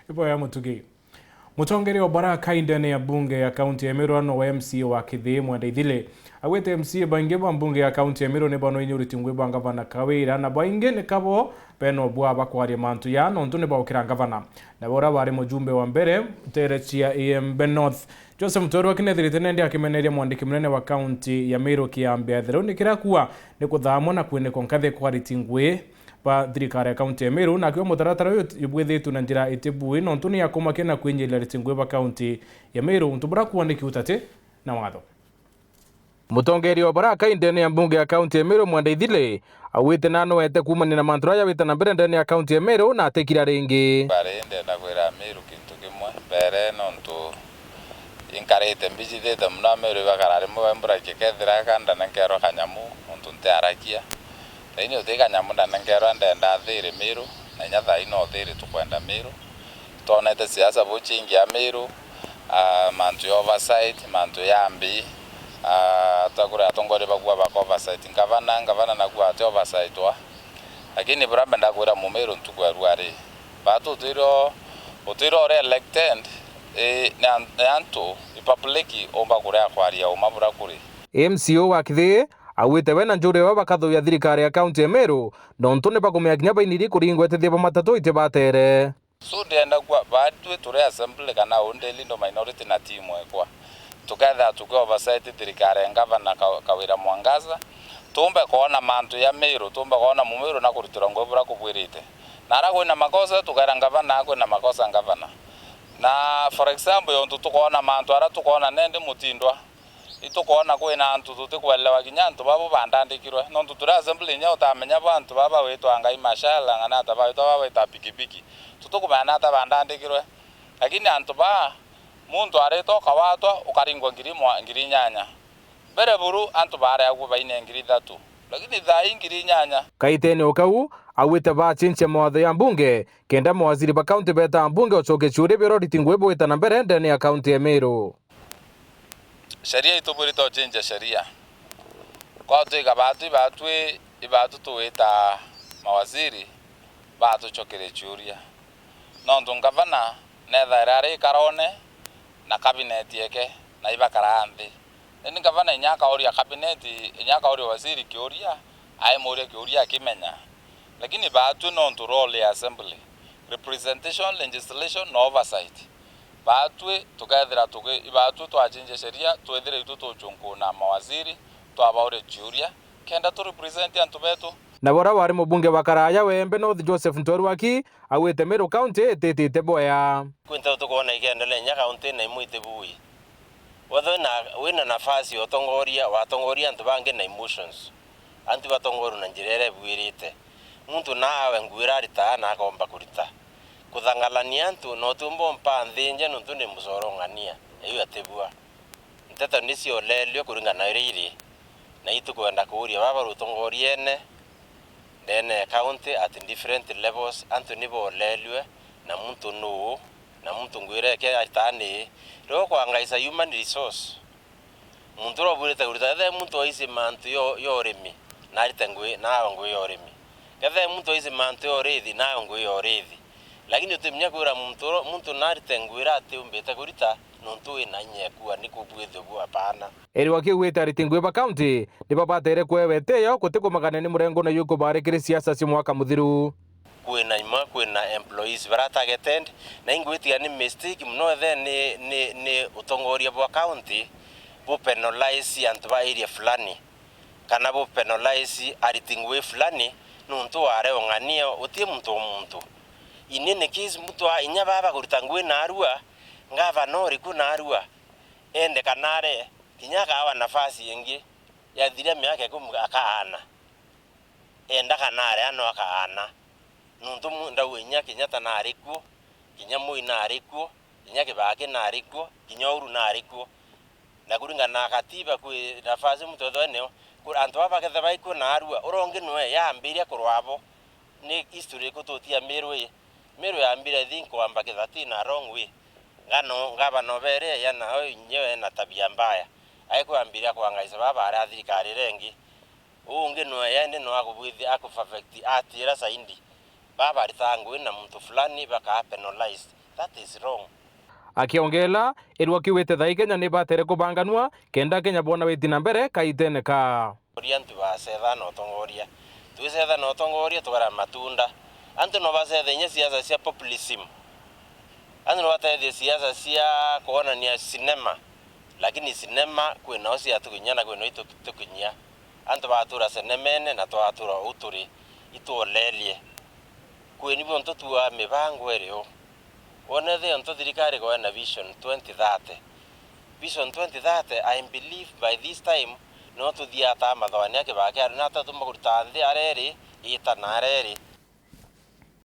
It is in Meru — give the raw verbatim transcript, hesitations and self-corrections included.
Iboya Mutugi. Mutongeria wa Baraka indene ya mbunge ya kaunti ya Meru no wa M C A wa Kithii Mwenda Ithile. Agwete M C A baingi ba mbunge ya kaunti ya Meru ni banoinya uriti ngui bwa ngavana Kawira, na baingi ni kabo beno bwa bakwaria mantu ya nontu ni baukira ngavana. Na bora bari mujumbe wa mbere ntere cia Igembe North, Joseph Mutoru akinethirite nende akimeneria mwandiki munene wa kaunti ya Meru Kiambe Atheru ni kiria kuwa ni kuthamwa na kwiniko nkathi kwa ariti ngui ba thirikari ya kaunti ya Meru, na akiuga mutaratara uyu ubwithitwe na njira itibui nontu ni ya kumakia na kwinyiria ariti ngui ba kaunti ya Meru untu bura kuandiki utati na watho. Mutongeria wa Baraka indene ya mbunge ya kaunti ya Meru Mwenda Ithile augite na anoete kuumania na mantu jaria jawite na mbere ndene ya kaunti ya Meru na atikira ringi. Bari ndenda kwira Meru kintu kimwe mbere nontu inkarite mbijithite muno Ameru ibakara rimwe baimburagia kethira ka ndanenkerwa kanyamu nontu ntiarakia. Thaini uti kanyamu ndanenkerwa ndenda thiri Meru, na inya thaai no thiri tukwenda Meru. Twonete siasa buchingi ya Meru, ah, mantu ya oversight, mantu ya mbi, ah, twakura atongoria bakua baka oversight ngavana, ngavana nakua ati oversight wa. Lakini bura mbenda kwira Mumeru ntuku ya rua ri, batu utwire utwire uri elected, i, ni an-, ni antu, i public umba kuria kwaria uma bura kuri. M C O wa Kithii augite we na njuri yao bakathuya thirikari ya kaunti ya Meru nontu ni bakumea kinya bainiri kuringwa itethia ba matatu iti batere. So ndienda kwa batwi turi assembly kana undi leader minority na team ekwa, tukethira tuki oversight thirikari ya ngavana Ka-, Kawira Mwangaza, tumbe kwona mantu ya Meru, tumbe kwona Mumeru na kurutirwa ngui bura kubwirite. Na ara kwina makosa, tukera ngavana kwina makosa ngavana. Na for example, yontu tukoona mantu ara tukoona nendi Mutindwa, itukoona kwina antu tutikwelewa kinya antu babo bandandikirwe. Nontu turi assembly inya utamenya bo antu baba witwa Ngai Mashala, ng'ana ata bawitwa baba wita pikipiki. Tutikumenya nata bandandikirwe. Lakini antu baa, muntu aritwa ukawatwa, ukaringwa ngiri mwa-, ngiri inyanya. Mbere buru antu bareagua baine ngiri ithatu, lakini thaai ngiri inyanya. Kaitene o kau, augite bachinchia mawatho ya mbunge, kenda mawaziri ba kaunti beta mbunge ucokia ciuria biria uriti ngui bwita na mbere ndene ya kaunti ya Meru. Sheria itubwirite uchinchia sheria. Kwatwika batwi, batwi, ibatu tuwita mawaziri, batucokerie ciuria. Nontu ngavana nethaira ari ikarone na kabineti yeke, na ibakaraa nthi. Indi ngavana inya akauria kabineti, inya akauria waziri kiuria, aimuria kiuria akimenya. Lakini baatwi nontu role ya assembly, representation, legislation na oversight. Baatwi tukethira tugi-, ibaatwi twachinjia sheria, twithire itwi tuchunkuna mawaziri, twabauria ciuria, kenda tu represent antu betu. Na bora wari mubunge wa Karaya Wembe North Joseph Ntwerwaki, augite Meru County ititite bwea. Kwi nteto tukwona ikiendelea inya county na imwe itibui. Wethwe na, wina nafasi ya utongoria, watongoria antu bangi na emotions. Antu batongorwe na njira iria ibuirite. Muntu na awe nguo iria aritaga na akomba kurita. Kuthangalania antu na utiumba umpa nthinje nontu ni mucoro ng'ania. Iu atibua. Nteto ni ciolelue kuringana na iria iri, na itukwenda kuuria baba rutongoriene ndene ya county at different levels, antu ni bolelue na muntu nuu, na muntu ngwira eke aritani. Riu kwangaisa human resource, muntu uria ubwirite kurita, ethe muntu waisi mantu yo, yo urimi, na arite ngui, na awe ngui yo urimi. Kethe muntu waisi mantu yo urithi, na awe ngui yo urithi. Lakini utimenya kwira muntu ura, muntu narite ngui iria atiumbite kurita, nontu wina inya ekua ni kubwithio bu apana. Eri wakiugwite ariti ngui ba county nibo batere kwewa itiyo gutikumagania ni murengo na yukubarikiri siasa cia mwaka muthiru. Kwina imwe, kwina employees bara targeted, na ingwitiga ni mistake muno ethe ni, ni, ni utongoria bwa county bu penalize antu ba area fulani, kana bu penalize ariti ngui fulani nontu ware ung'ania uti muntu o muntu. In any case, muntu a inya baba kurita ngui narua, ngavana uriku narua, ende kanare, kinya akawa nafasi ingi, yathiria miaka ikumi akaana. Enda kanare ano akaana. Nontu mu-, ndauga inya Kenyatta nari kuo, kinya Moi nari kuo, kinya Kibaki nari kuo, kinya Uhuru nari kuo. Na kuringana na katiba, kwi nafasi muntu ethwa eneo, ku-, antu baba baketha baikuo narua, uria ungi nwe yaambiria kurwa abo. Ni history iriku tutia Meru ii? Meru yaambire, I think, kwamba Kithatii na wrong way. Ngano, ngavana obere ya na inyewe ena tabia mbaya. Aikwambira kwangaisa baba aria thirikari iria ingi. Uu ungi nwe, yani, no akubwithi-, akuperfect ati iria saindi. Baba aritaga ngui na muntu fulani, bakaa penalize. That is wrong. Akiongeela, Irua kiugite thai Kenya ni batere kubanganua kenda Kenya boona witi na mbere kaitene ka. Uria antu bacetha na utongoria. Twicetha na utongoria tukara matunda. Antu no bacethe inya siasa cia populism. Antu no batethie siasa cia kwonania sinema. Lakini sinema kwinao ciatukinyia na kwinao itukinyia. Antu batura senemene na twatura uu turi itwolelie. Kweni bonthe tua mibango iri u. Wonethe onto thirikari goe na vision twenty thirty. Vision twenty thirty, I believe by this time no tuthiataa mathoani a kibaki ari na tatumba kuruta nthi areri, ita na areri.